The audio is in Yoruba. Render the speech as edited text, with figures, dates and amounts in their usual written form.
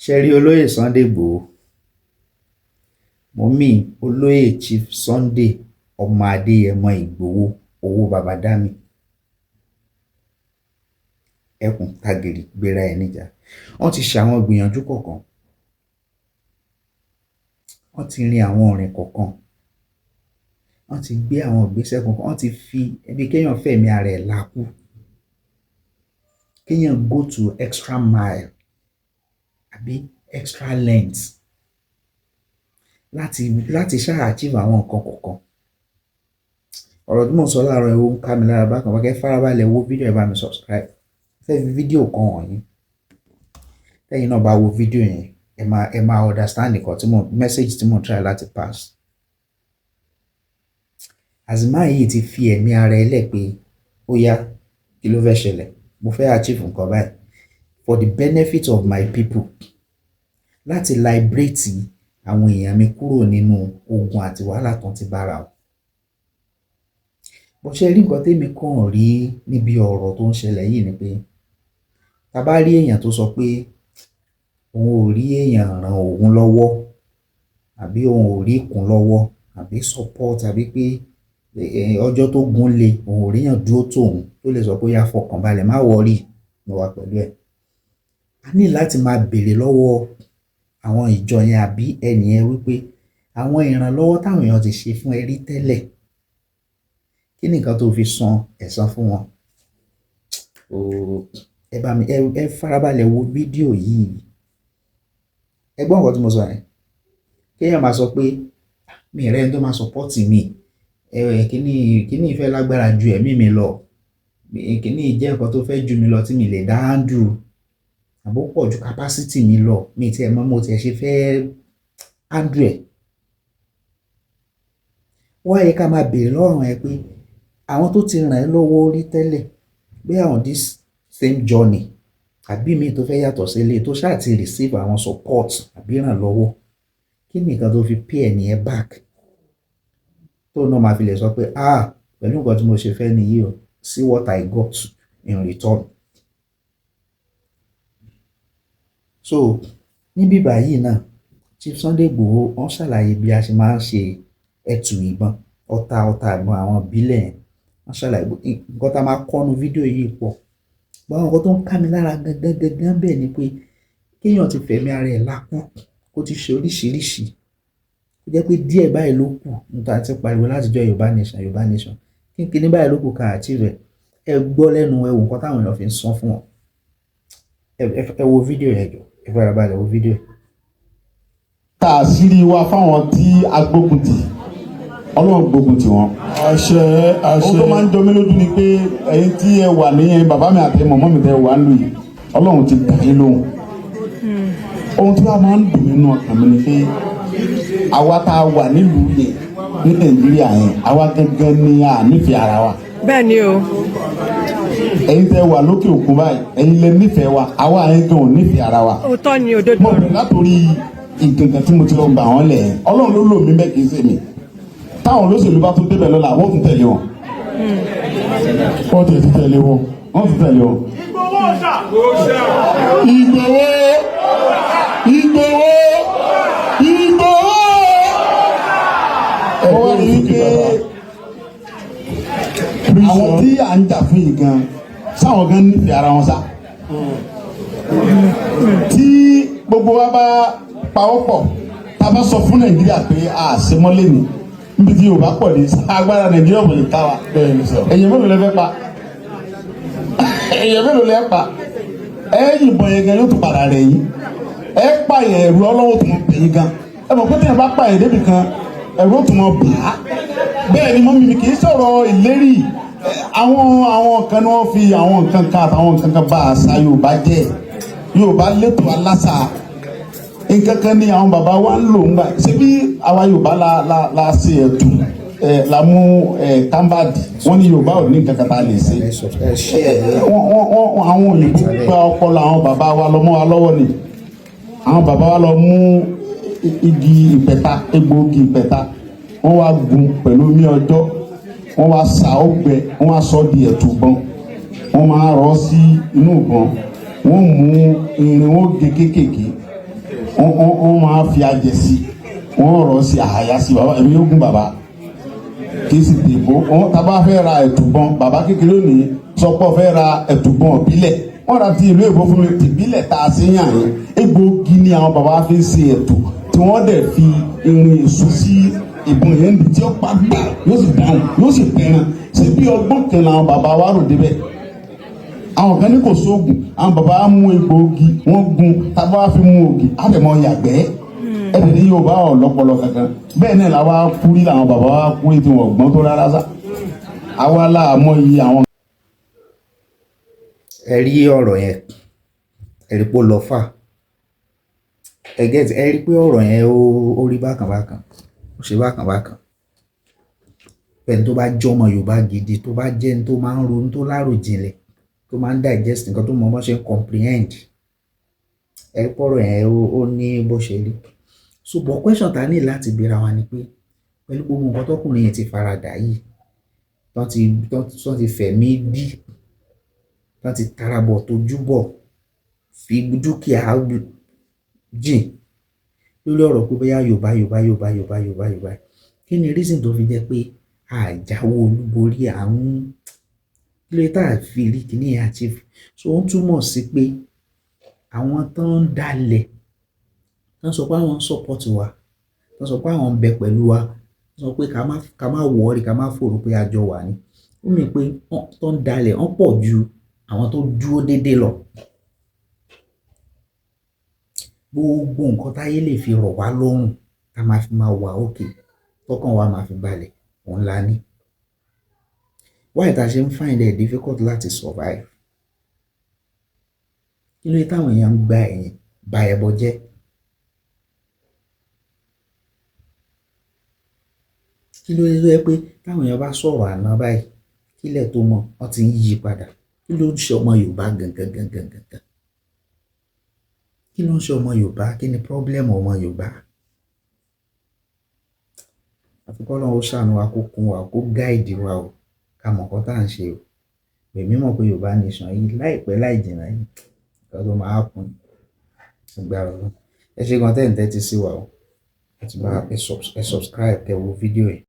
Ṣe rí olóyè Sunday Igboho, mo mean olóyè Chief Sunday ọmọ Adéyẹmọ Ìgbòho, owó baba dami, ẹkùn tagìrì gbéra ẹ̀ níjà. Wọ́n ti ṣe àwọn ìgbìyànjú kọ̀ọ̀kan, wọ́n ti rin àwọn ìrìn kọ̀ọ̀kan, wọ́n ti gbé àwọn ìgbésẹ̀ kọ̀ọ̀kan, wọ́n ti fi ẹbí kéèyàn fẹ̀mí ara ẹ̀ lákú, kéèyàn go to extra mile àbí extra length láti ṣáà achieve àwọn nǹkan kọ̀ọ̀kan. Ọ̀rọ̀ tí mò ń sọ láàárọ̀ ẹ̀, ó ń ká mi lára bákan bákan. Ẹ farabalẹ̀ wo fídíò, ẹ bá mi subscribe. Fẹ́ fi fídíò kan hàn yín. Tẹ́yìn náà bá wo fídíò yẹn, ẹ máa understand nǹkan tí mo message tí mo try láti pass. Azima yìí ti fi ẹ̀mí ara ẹ lẹ̀ pé ó yá, kí ló fẹ́ ṣẹlẹ̀? Mo fẹ́ achieve nǹkan báyìí for the benefit of my people, láti liberate àwọn èèyàn mi kúrò nínú ogun àti wàhálà tó ti bára wọn. Bó ṣe rí, nǹkan tèmi kàn rí níbi ọ̀rọ̀ tó ń ṣẹlẹ̀ yìí ni pé tá bá rí èèyàn tó sọ pé òun ò rí èèyàn ràn òun lọ́wọ́, àbí òun ò rí ìkún lọ́wọ́, àbí support, àbí pé ọjọ́ tó gún le, òun ò ríyàn dúró tóun tó lè sọ pé ó yá, fọkàn balẹ̀, má worry, mo wà pẹ̀lú ẹ̀. A ní láti máa béèrè lọ́wọ́ àwọn ìjọ yẹn àbí ẹnì yẹn wípé àwọn ìrànlọ́wọ́ táwọn èèyàn ti ṣe fún ẹ rí tẹ́lẹ̀, kí ni nǹkan tó fi san ẹ̀san fún wọn? Ooo, ẹ bá mi ẹ farabalẹ̀ wo fídíò yìí. Ẹ gbọ́ nǹkan tí mo sọ yẹn. Kéèyàn máa sọ pé mi ì rẹ́ni tó máa support mi, ẹ kíní ìfẹ́ lágbára ju ẹ̀mí mi lọ, kíní jẹ́ nǹkan tó fẹ́ ju mi lọ tí mi lè dá handle, àbó pọ̀ ju capacity mi lọ, mi tiẹ̀ mọ̀ mo tiẹ̀ ṣe fẹ́ handle ẹ̀. Ó wá yẹ ká máa béèrè lọ́rùn ẹ pé àwọn tó ti ràn ẹ́ lọ́wọ́ rí tẹ́lẹ̀, bóyá on this same journey àbí mi tó fẹ́ yàtọ̀ sí eléyìí tó ṣáà ti receive àwọn support àbí ìrànlọ́wọ́, kí ni nǹkan tó fi pay ẹni yẹn back tó náà máa fi lè sọ pé, "Ah, pẹ̀lú nǹkan tí mo ṣe fẹ́ nìyí o, see what I got in return"? So níbí báyìí náà, Chief Sunday Igboho, wọ́n ṣàlàyé bí a ṣe máa ń ṣe ẹ̀tù ìbọn, ọta ìbọn àwọn ìbílẹ̀ yẹn. Wọ́n ṣàlàyé nǹkan tá a máa kọ́ nu fídíò yìí pọ̀. But àwọn nǹkan tó ń ká mi lára gangan gangan bẹ́ẹ̀ ni pé kéèyàn ti fẹ̀mí ara ẹ̀ lákú, kó ti ṣe oríṣiríṣi, kó jẹ́ pé díẹ̀ báyìí ló kù níta tí pariwo láti jọ Yorùbá nation, Yorùbá nation, kínkínní báyìí ló kù ká achieve ẹ̀. Ẹ gbọ́ lẹ́nu, ẹ wo nǹkan táwọn èèyàn fi ń san fún wọn. Ẹ wo fídíò yẹn jọ, ẹ farabalẹ̀ wo fídíò yẹn. Ta àṣírí wa fáwọn tí a gbógun tì, Ọlọ́run gbógun tì wọ́n. Àṣẹ, àṣẹ. Ohun tó máa ń jọ mí lójú ni pé ẹ̀yin tí ẹ wà ní ẹ̀yin bàbá mi àti mọ̀mọ́ mi tẹ́ wà ń lù yìí, Ọlọ́run ti dà yín lóhùn. Ohun tí wàá máa ń dùn nínú ọkàn mi ni pé àwa tá a wà nílùú yẹn ní Nàìjíríà yẹn, àwa gẹ́gẹ́ ni a nífẹ̀ẹ́ ara wa. Bẹ́ẹ̀ ni o. Ẹ̀yin tẹ́ wà lókè òkun báyìí, ẹ̀yin lẹ nífẹ̀ẹ́ wa, àwa yẹn gan ò nífẹ̀ẹ́ ara wa. Òótọ́ ni, òdodo Mo ọ̀rọ̀. bẹ̀rẹ̀ látòrí ìgangan tí mo ti lọ gbà wọ́n lẹ̀. Ọlọ́run ló lò mí bẹ́ẹ̀, kì í ṣe mi. Táwọn olóṣèlú bá tún débẹ̀ lọ́la, wọ́n tún tẹ̀lé wọn. Wọ́n ti tẹ̀lé wọn. Wọ́n tún tẹ̀lé wọn. Ìgbòho, Ìgbòho, Ìgbòho. Mo wá rí i pé àwọn tí à ń jà fún yìí gan, sáwọn gan nífẹ̀ẹ́ ara wọn sá. Tí gbogbo wa bá pawọ́pọ̀, tá a bá sọ fún Nàìjíríà pé a ṣe mọ́lẹ̀ ní níbi tí Yorùbá pọ̀ dé, agbára Nàìjíríà ò lè ká wa. Bẹ́ẹ̀ ni sọ. Èèyàn mélòó lẹ fẹ́ pa? Èèyàn mélòó lẹ pa? Ẹ yìnbọn yẹn gan, yóò tún padà rẹ̀ yín. Ẹ pààyàn, ẹ̀rù ọlọ́wọ́ tó mọ̀ pè yín gan. Ẹ mọ̀ pé téèyàn bá pààyàn débi kan, ẹ̀rù ó tún mọ̀ bà á. Bẹ́ẹ̀ ni mọ́mí mi kì í sọ̀rọ̀ ìlérí. Àwọn kan ní wọ́n fi àwọn nǹkan kan àtàwọn nǹkan kan bá àṣà Yorùbá jẹ́. Yorùbá létò aláṣà nǹkan kan ní àwọn bàbá wa ń lò ń gbà. Ṣé bí àwa Yorùbá la ṣe ẹ̀tù ẹ̀ la mú ẹ̀ kámbàdì, wọ́n ní Yorùbá ò ní nǹkan kan tá a lè ṣe. Ẹ subscribe, share. Wọ́n àwọn òyìnbó gba ọpọlọ àwọn bàbá wa lọ mọ́ wa lọ́wọ́ ni. Àwọn bàbá wa lọ mú igi ìpẹ̀ta, egbòogi ìpẹ̀ta, wọ́n wá gun pẹ̀lú omi ọjọ́, wọ́n wá sa ó gbẹ, wọ́n wá sọ di ẹ̀tù ìbọn. Wọ́n máa rọ́ sí inú ìbọn, wọ́n mú irin, wọ́n gé kéékèèké. Wọ́n máa fi ajẹ sí, wọ́n rọ̀ sí àyà sí. Bàbá, èmi yóò gún bàbá, kì í sì dìbò. Wọ́n tá bá fẹ́ ra ẹ̀tùbọ̀n, bàbá kékeré ní sọpọ̀ fẹ́ ra ẹ̀tùbọ̀n ìbílẹ̀, wọ́n ra ti ìlú èbó fún mi. Tìbílẹ̀ tá a ṣe yàn yín, egbòogi ni àwọn bàbá fi ń ṣe ẹ̀tù, tí wọ́n dẹ̀ fi irin èso sí ìbọn yẹn ní tí ó pa gbà, yóò sì dáhùn, yóò sì pẹran. Ṣé bí ọgbọ́n kan làwọn bàbá wa rò débẹ̀? Àwọn kan ní kò sóògùn, àwọn bàbá wa mú egbòogi, wọ́n gun tábà wá fi mú ògì, àbẹ̀mọ yàgbẹ́. Ẹ̀dẹ̀ ní Yorùbá ọ̀ lọ́pọlọ kankan. Bẹ́ẹ̀ náà làwa kúrí, làwọn bàbá wa kúrí tí wọ́n gbọ́n tó rárá sá. Àwa láàmọ́ iye àwọn. Ẹ rí ọ̀rọ̀ yẹn, ẹ rí pé ó lọ fà. Ẹ get, ẹ rí pé ọ̀rọ̀ yẹn ó rí bákan bákan, ó ṣe bákan bákan. Ẹni tó bá jẹ́ ọmọ Yorùbá gidi, tó bá jẹ́ ẹni tó máa ń ronú, tó láròjinlẹ̀, tó máa ń digest nǹkan, tó mọ bó ṣe ń comprehend, ẹ rí pé ọ̀rọ̀ yẹn ó ní bó ṣe rí. So, but question ta ní láti béèrè wa ni pé, pẹ̀lú gbogbo nǹkan tọkùnrin yẹn ti faradà yìí, tán ti fẹ̀mí dí, tán ti tarabọ̀, tójú bọ̀, fi dúkìá jìn lórí ọ̀rọ̀ pé bóyá Yorùbá, Yorùbá, Yorùbá, Yorùbá, Yorùbá, Yorùbá, kí ni reason tó fi jẹ́ pé àjáwó olúborí à ń kí ló tá a fi rí kíní yẹn achieve? So ó ń túmọ̀ sí pé àwọn tó ń dalẹ̀, tó ń sọ pé àwọn ń support wa, tó ń sọ pé àwọn ń bẹ pẹ̀lú wa, tó ń sọ pé ká má worry, ká má fòrò, pé a jọ wà ní, ó mì pé tó ń dalẹ̀ wọ́n pọ̀ ju àwọn tó dúró déédéé lọ. Gbogbo nǹkan táyé lè fi rọ̀ wá lọ́rùn, tá máa fi máa wà okay, tọkàn wa máa fi balẹ̀, òun la ní. Why tá ṣe ń find it difficult láti survive? Kí ló dé táwọn èèyàn ń gba ẹ̀yìn ba ẹbọ jẹ́? Kí ló dé tó jẹ́ pé táwọn èèyàn bá sọ̀rọ̀ àná báyìí, kílẹ̀ tó mọ́, wọ́n ti ń yí padà? Kí ló ń ṣe ọmọ Yorùbá gangan gangan gangan? Kí ló ń ṣe ọmọ Yorùbá? Kí ni problem ọmọ Yorùbá? Àfi k'Ọlọ́run ó ṣàánú wa, kó kún wa, kó guide wa o, ká mọ̀ nǹkan tá à ń ṣe o. Èmi mọ̀ pé Yorùbá nation yìí, láìpẹ́ láì jìnnà yìí, nǹkan tó máa happen, agbára Ọlọ́run. Ẹ ṣé gan tẹ́ ń tẹ́tí sí wa o. Ẹ ti bá ẹ subscribe, kẹ́ wo fídíò yìí.